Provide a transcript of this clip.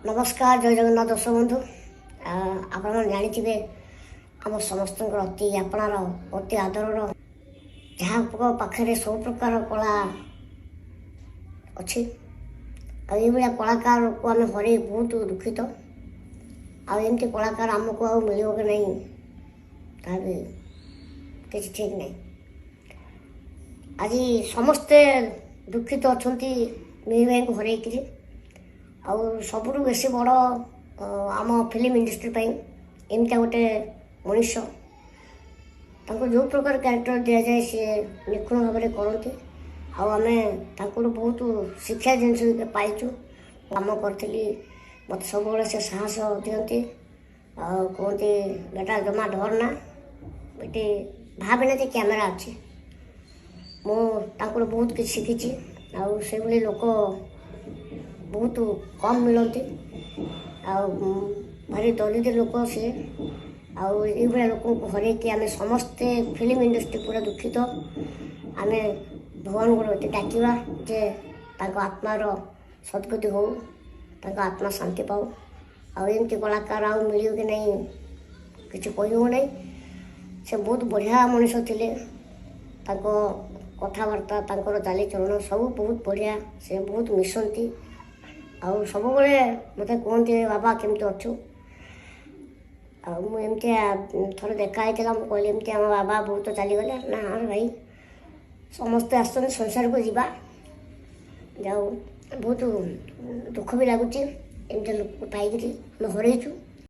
ନମସ୍କାର, ଜୟ ଜଗନ୍ନାଥ ଦର୍ଶକ ବନ୍ଧୁ। ଆପଣମାନେ ଜାଣିଥିବେ, ଆମ ସମସ୍ତଙ୍କର ଅତି ଆପଣାର, ଅତି ଆଦରର, ଯାହାଙ୍କ ପାଖରେ ସବୁ ପ୍ରକାର କଳା ଅଛି, ଆଉ ଏଇଭଳିଆ କଳାକାରକୁ ଆମେ ହରେଇ ବହୁତ ଦୁଃଖିତ। ଆଉ ଏମିତି କଳାକାର ଆମକୁ ଆଉ ମିଳିବ କି ନାହିଁ, ତାହା ବି କିଛି ଠିକ୍ ନାହିଁ। ଆଜି ସମସ୍ତେ ଦୁଃଖିତ ଅଛନ୍ତି ମିହିର ଭାଇଙ୍କୁ ହରେଇକିରି। ଆଉ ସବୁଠୁ ବେଶୀ ବଡ଼ ଆମ ଫିଲ୍ମ ଇଣ୍ଡଷ୍ଟ୍ରି ପାଇଁ ଏମିତିଆ ଗୋଟେ ମଣିଷ। ତାଙ୍କୁ ଯେଉଁ ପ୍ରକାର କ୍ୟାରେକ୍ଟର ଦିଆଯାଏ, ସିଏ ନିଖୁଣ ଭାବରେ କରନ୍ତି। ଆଉ ଆମେ ତାଙ୍କଠୁ ବହୁତ ଶିକ୍ଷା ଜିନିଷ ବି ପାଇଛୁ। କାମ କରିଥିଲି, ମୋତେ ସବୁବେଳେ ସେ ସାହସ ଦିଅନ୍ତି ଆଉ କୁହନ୍ତି, "ବେଟା, ଜମା ଡର ନା, ଏଠି ଭାବେନା ଯେ କ୍ୟାମେରା ଅଛି।" ମୁଁ ତାଙ୍କଠୁ ବହୁତ କିଛି ଶିଖିଛି। ଆଉ ସେଇଭଳି ଲୋକ ବହୁତ କମ୍ ମିଳନ୍ତି। ଆଉ ଭାରି ଦରିଦ୍ର ଲୋକ ସିଏ। ଆଉ ଏଇଭଳିଆ ଲୋକଙ୍କୁ ହରେଇକି ଆମେ ସମସ୍ତେ ଫିଲ୍ମ ଇଣ୍ଡଷ୍ଟ୍ରି ପୁରା ଦୁଃଖିତ। ଆମେ ଭଗବାନଙ୍କୁ ଏତେ ଡାକିବା ଯେ ତାଙ୍କ ଆତ୍ମାର ସଦ୍ଗତି ହଉ, ତାଙ୍କ ଆତ୍ମା ଶାନ୍ତି ପାଉ। ଆଉ ଏମିତି କଳାକାର ଆଉ ମିଳିବ କି ନାହିଁ, କିଛି କହିହେଉ ନାହିଁ। ସେ ବହୁତ ବଢ଼ିଆ ମଣିଷ ଥିଲେ। ତାଙ୍କ କଥାବାର୍ତ୍ତା, ତାଙ୍କର ଚାଲିଚଳନ ସବୁ ବହୁତ ବଢ଼ିଆ। ସେ ବହୁତ ମିଶନ୍ତି ଆଉ ସବୁବେଳେ ମୋତେ କୁହନ୍ତି, "ବାବା, କେମିତି ଅଛୁ?" ଆଉ ମୁଁ ଏମିତି ଥରେ ଦେଖା ହେଇଥିଲା, ମୁଁ କହିଲି, "ଏମିତି ଆମ ବାବା ବହୁତ ଚାଲିଗଲେ।" "ନା ଭାଇ, ସମସ୍ତେ ଆସୁଛନ୍ତି ସଂସାରକୁ, ଯିବା ଯାଉ।" ବହୁତ ଦୁଃଖ ବି ଲାଗୁଛି, ଏମିତି ଲୋକକୁ ପାଇକିରି ଆମେ ହରେଇଛୁ।